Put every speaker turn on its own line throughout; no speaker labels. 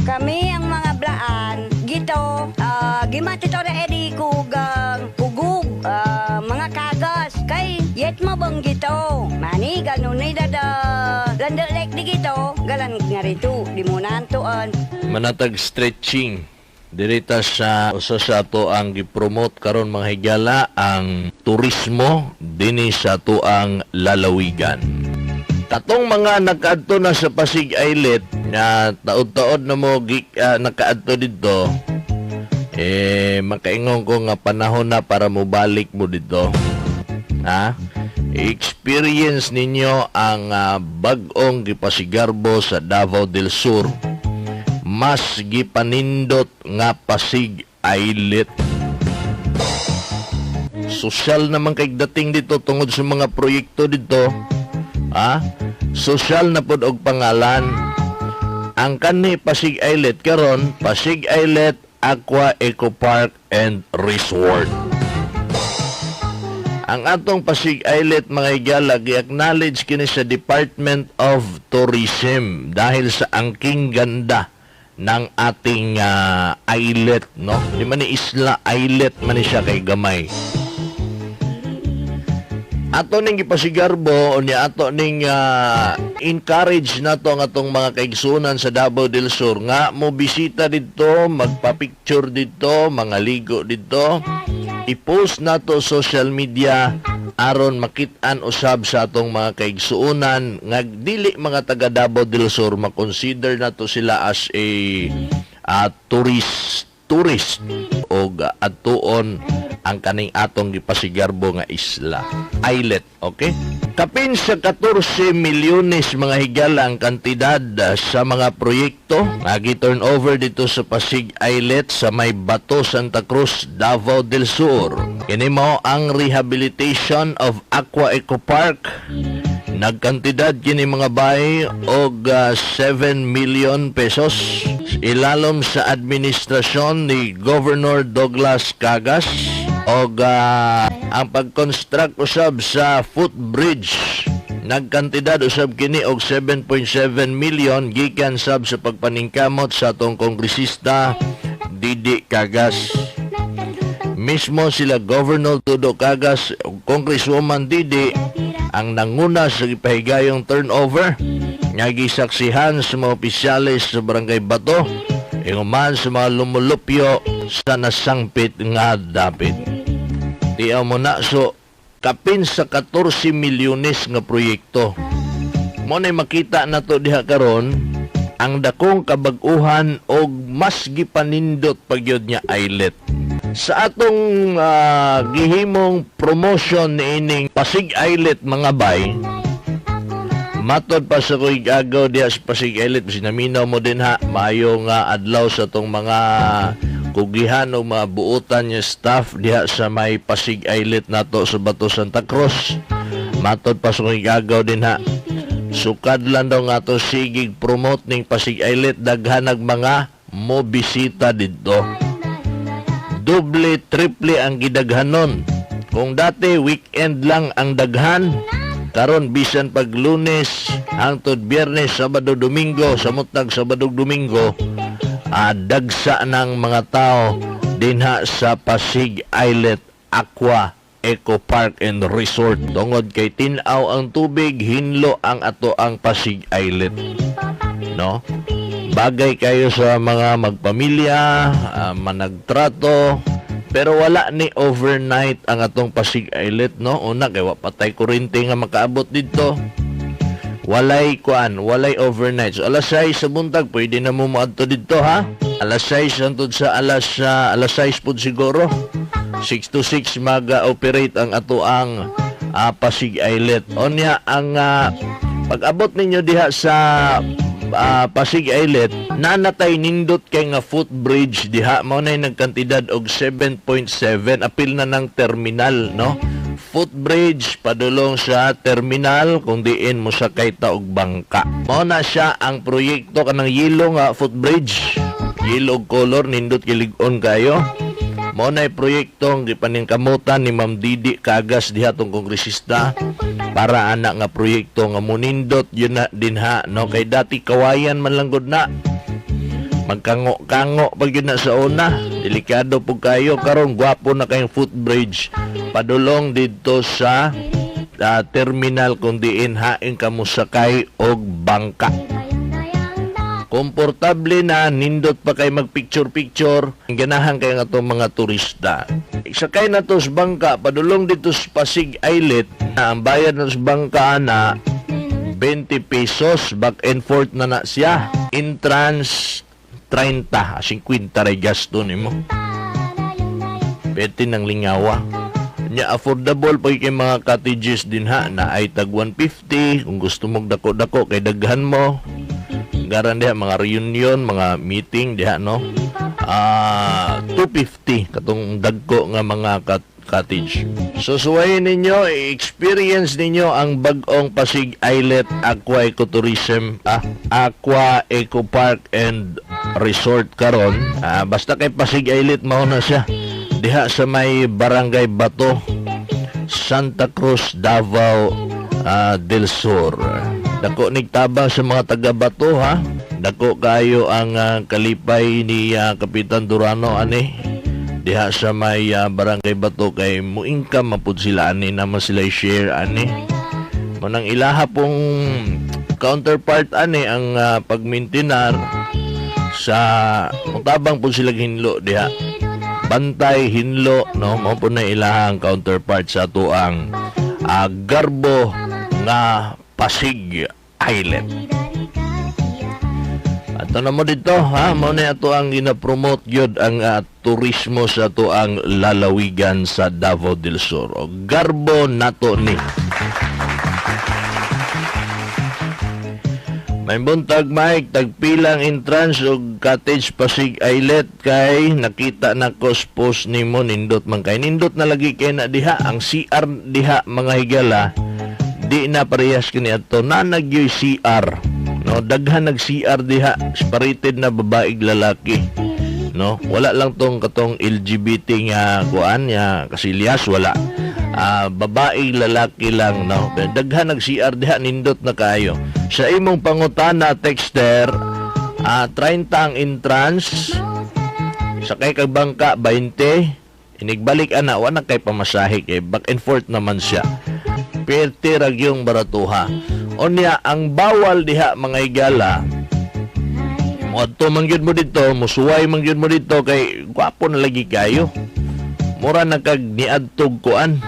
Kami ang mga blaan gito gimati to na edi kugang kugug mga kagas kay yet mo bang gito mani ganun ni dada landalek di gito galan nga rito di mo nantuan.
Manatag stretching dirita sa usa sa ato ang gipromote karon, mga higala, ang turismo dinhi sa ato ang lalawigan. Katong mga nakaadto na sa Pasig Islet nga taod-taod na mo nakaadto didto, eh makaingon ko nga panahon na para mobalik mo didto, ha. Experience ninyo ang bag-ong gipasigarbo sa Davao del Sur, mas gipanindot nga Pasig Islet. Sosyal naman kay dating dito tungod sa mga proyekto dito. Ha? Sosyal na pod og pangalan. Ang kani Pasig Islet karon, Pasig Islet Aqua Eco Park and Resort. Ang atong Pasig Islet, mga higala, gi-acknowledge kini sa Department of Tourism dahil sa angking ganda ng ating islet, no? Di man ni isla, islet man ni siya kay gamay. Ato ning gipasigarbo unya ato ning encourage nato ang atong mga kaigsunan sa Davao del Sur nga mo bisita didto, magpa-picture didto, mga ligo didto. I-post nato social media aron makit-an usab sa atong mga kaigsuonan nga dili mga taga Davao del Sur, makonsider nato sila as a tourist tourist og adtuon ang kaning atong gipasigarbo nga isla, islet. Okay, kapin sa 14 milyones, mga higala, ang kantidad sa mga proyekto nga gi-turn over dito sa Pasig Islet sa may Bato, Santa Cruz, Davao del Sur. Kini mao ang rehabilitation of Aqua Eco Park. Nagkantidad kini, mga bay, og 7 million pesos ilalom sa administrasyon ni Governor Douglas Cagas, og ang pag-construct usab sa footbridge, nagkantidad usab kini og 7.7 million gikan sab sa pagpaningkamot sa atong kongresista Didi Cagas. Mismo sila Governor Tudo Cagas ug Congresswoman Didi ang nanguna sa gipahigayong turnover nga gisaksihan sa mga opisyales sa Barangay Bato ingon sa mga lumulupyo sa nasangpit nga dapit. Tiyaw mo na, so kapin sa 14 milyones nga proyekto. Mo na makita na to diha karon ang dakong kabag-uhan og mas gipanindot pagyud niya islet. Sa atong gihimong promotion niining Pasig Islet, mga bay, matod pa sa ko'y agaw diha sa Pasig Islet, sinaminaw mo din ha, maayo nga adlaw sa atong mga kugihan o mga buutan niya staff diha sa may Pasig Islet nato sa Bato, Santa Cruz. Matod pa sa ko'y agaw din ha, sukad lang daw nga to sigig promote ning Pasig Islet, daghan nag mga mo bisita didto. Doble, triple ang gidaghanon. Kung dati weekend lang ang daghan, karon bisan pag Lunes hangtod Biyernes, Sabado, Domingo, samot nag Sabado, Domingo, dagsa ng mga tao dinha sa Pasig Islet Aqua Eco Park and Resort. Tungod kay tin-aw ang tubig, hinlo ang ato ang Pasig Islet. No? Bagay kayo sa mga magpamilya, managtrato, pero wala ni overnight ang atong Pasig Islet, no? Una, kay wa patay kuryente nga makaabot dito. Walay kuan, walay overnight. So alas 6 sa buntag, pwede na mo moadto dito, ha? Alas 6 hangtod sa alas 6 pud siguro. 6 to 6 mag-operate ang ato ang Pasig Islet. Onya ang pag-abot ninyo diha sa Pasig Islet, nanatay nindot kay nga footbridge diha, mao nay nagkantidad og 7.7, apil na ng terminal, no? Footbridge padulong sa terminal kung diin mo sakay ta og bangka. Mao na siya ang proyekto, kanang yellow nga footbridge. Yellow color, nindot kilig-on kayo. Mao na proyektong gipaningkamutan ni Ma'am Didi Cagas diha, tong kongresista, para ana nga proyekto nga munindot yun na dinha, no, kay dati kawayan man lang gud na. Magkango-kango pag yun na sa una. Delikado po kayo karon, gwapo na kayong footbridge padulong didto sa terminal kung diin hain ka mosakay og bangka. Komportable na, nindot pa kay mag-picture-picture. Ganahan kay nga itong mga turista. Sakay na to sa bangka, padulong dito sa Pasig Islet, na ang bayad na sa bangka na 20 pesos, back and forth na na siya. Entrance 30, 50 ray gasto nimo. Pwede ng lingawa. Nya affordable pa kay mga cottages din ha na ay tag 150 kung gusto mong dako-dako kay daghan mo. Garan diha mga reunion, mga meeting diha, no. 250 katong dagko nga mga cottage. So suwayin ninyo, i-experience ninyo ang bag-ong Pasig Islet Aqua Ecotourism, Aqua Eco Park and Resort karon. Basta kay Pasig Islet, mao na siya. Diha sa may Barangay Bato, Santa Cruz, Davao del Sur. Dako nigtabang sa mga taga Bato, ha. Dako kayo ang kalipay ni Kapitan Durano ani diha sa may Barangay Bato kay mo income mapud sila ani, naman sila share ani. Manang ilaha pong counterpart ani ang pagmintinar sa mutabang po sila hinlo diha, bantay hinlo, no? Mao po na ilahang counterpart sa atuang garbo nga Pasig Islet. Ato na mo dito, ha, mao na ato ang gina-promote gyud ang turismo sa ato ang lalawigan sa Davao del Sur. O, garbo nato ni. May buntag, Mike, tagpilang entrance og cottage Pasig Islet kay nakita na ko sa post nimo, nindot man kay nindot na lagi kay na diha ang CR diha, mga higala, di na parehas kini adto na nagyoy CR, no? Daghan nag CR diha, separated na babae lalaki, no? Wala lang tong katong LGBT nga kuan nga kasilyas, wala. Babae lalaki lang, no? Pero daghan nag CR diha, nindot na kayo. Sa imong pangutana, texter, 30 ang entrance, sakay kag bangka 20, inigbalik ana wa na kay pamasahe kay back and forth naman siya. Perte ra gyung baratuha. Unya ang bawal diha, mga higala, moadto man gyud mo dito, musuway man gyud mo dito kay gwapo na lagi kayo. Mura na kag niadtog kuan.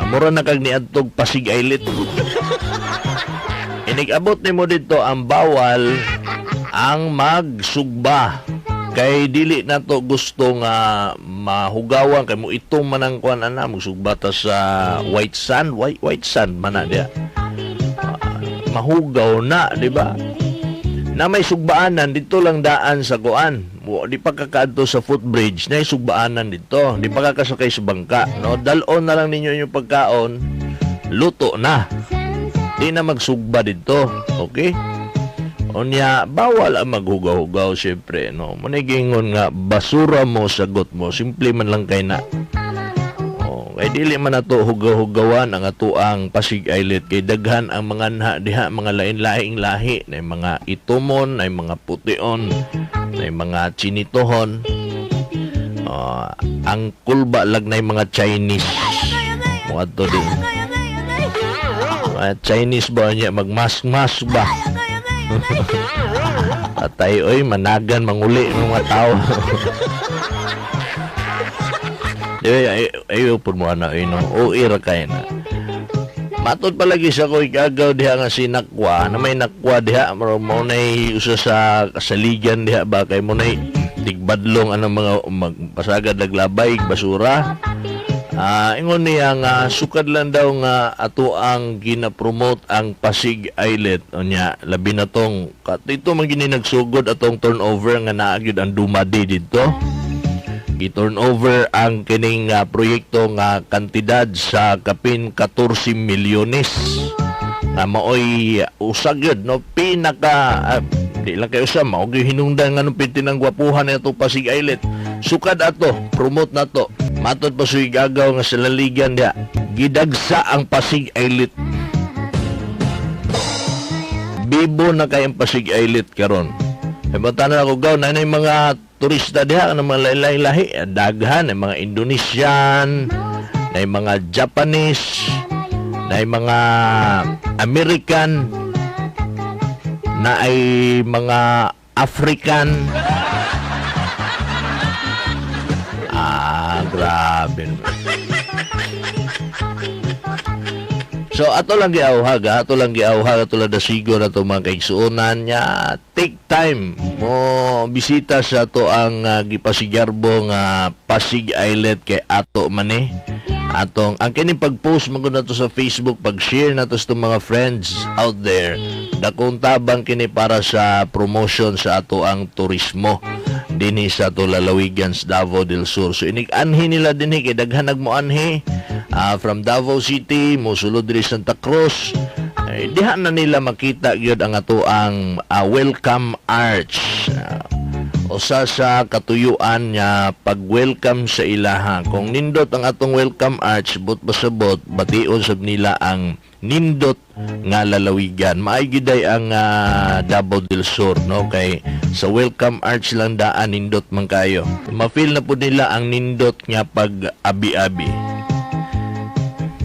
Mura na kag niadtog Pasig Islet. Inig-abot nimo dito, ang bawal ang magsugba kay dili na to gusto nga mahugawan kay mo itong manang kuan ana, magsugba ta sa white sand, white white sand man na diya. Mahugaw na, di ba? Na may sugbaanan dito lang daan sa kuan. Di pa kakaadto sa footbridge na sugbaanan dito. Di pa kakasakay sa bangka, no? Dalon na lang ninyo yung pagkaon, luto na. Di na magsugba dito, okay? Unya, bawal ang maghugaw-hugaw, syempre, no? Munigingon nga, basura mo, sagot mo. Simple man lang kay na. Oh, kay dili man nato hugaw-hugawan ang atuang Pasig Islet kay daghan ang mga nha diha, mga lain-laing lahi, na mga itumon, na mga pution, na mga chinitohon. Oh, ang kulba lag na mga Chinese. Moadto din. Mga Chinese ba niya magmask-mask ba? Patay oy, managan manguli ng mga tao. Ay, ayo po mo ana ay, no. O ira kay na. Matod palagi sa ko ikagaw diha nga si Nakwa, na may Nakwa diha mo mo nay usa sa kasaligan diha ba kay mo nay tigbadlong anong mga magpasagad naglabay basura. Ingon niya nga sukad lang daw nga ato ang gina-promote ang Pasig Islet, unya labi na tong dito man gini nagsugod atong turnover nga naa gyud ang Dumadi didto. Gi-turnover ang kining proyekto nga kantidad sa kapin 14 milyones nga maoy usa gyud, no, pinaka di lang kayo usa, mao gyud hinungdan nga nung piti ng gwapuhan na itong Pasig Islet. Sukad ato promote na to. Matod pa suy gagaw nga sa laligan diha, gidagsa ang Pasig Islet. Bibo na kay ang Pasig Islet karon. E bata na ako gaw na mga turista diha ng mga lahi lahi, daghan ang mga Indonesian, na mga Japanese, na mga American, na ay mga African. Ah, grabe. So ato lang giawhag, ato lang giawhag, ato lang dasigo na to, mga kaigsuonan niya. Take time mo bisita sa ato ang gipasigarbo nga Pasig Islet kay ato man eh. Atong ang kini pag-post man gud nato sa Facebook, pag-share nato sa itong mga friends out there. Dakong tabang kini para sa promotion sa ato ang turismo dinhi sa ato lalawigan sa Davao del Sur. So inig-anhi nila dinhi kay daghan nagmo-anhi from Davao City, mosulod diri Santa Cruz. Eh, diha na nila makita gyud ang ato ang welcome arch. Usa sa katuyuan nga pag-welcome sa ilaha. Kung nindot ang atong welcome arch, but pasabot, bation sab nila ang nindot nga lalawigan. Maay giday ang Davao del Sur, no? Kay sa welcome arch lang daan, nindot man kayo. Ma-feel na po nila ang nindot nga pag-abi-abi.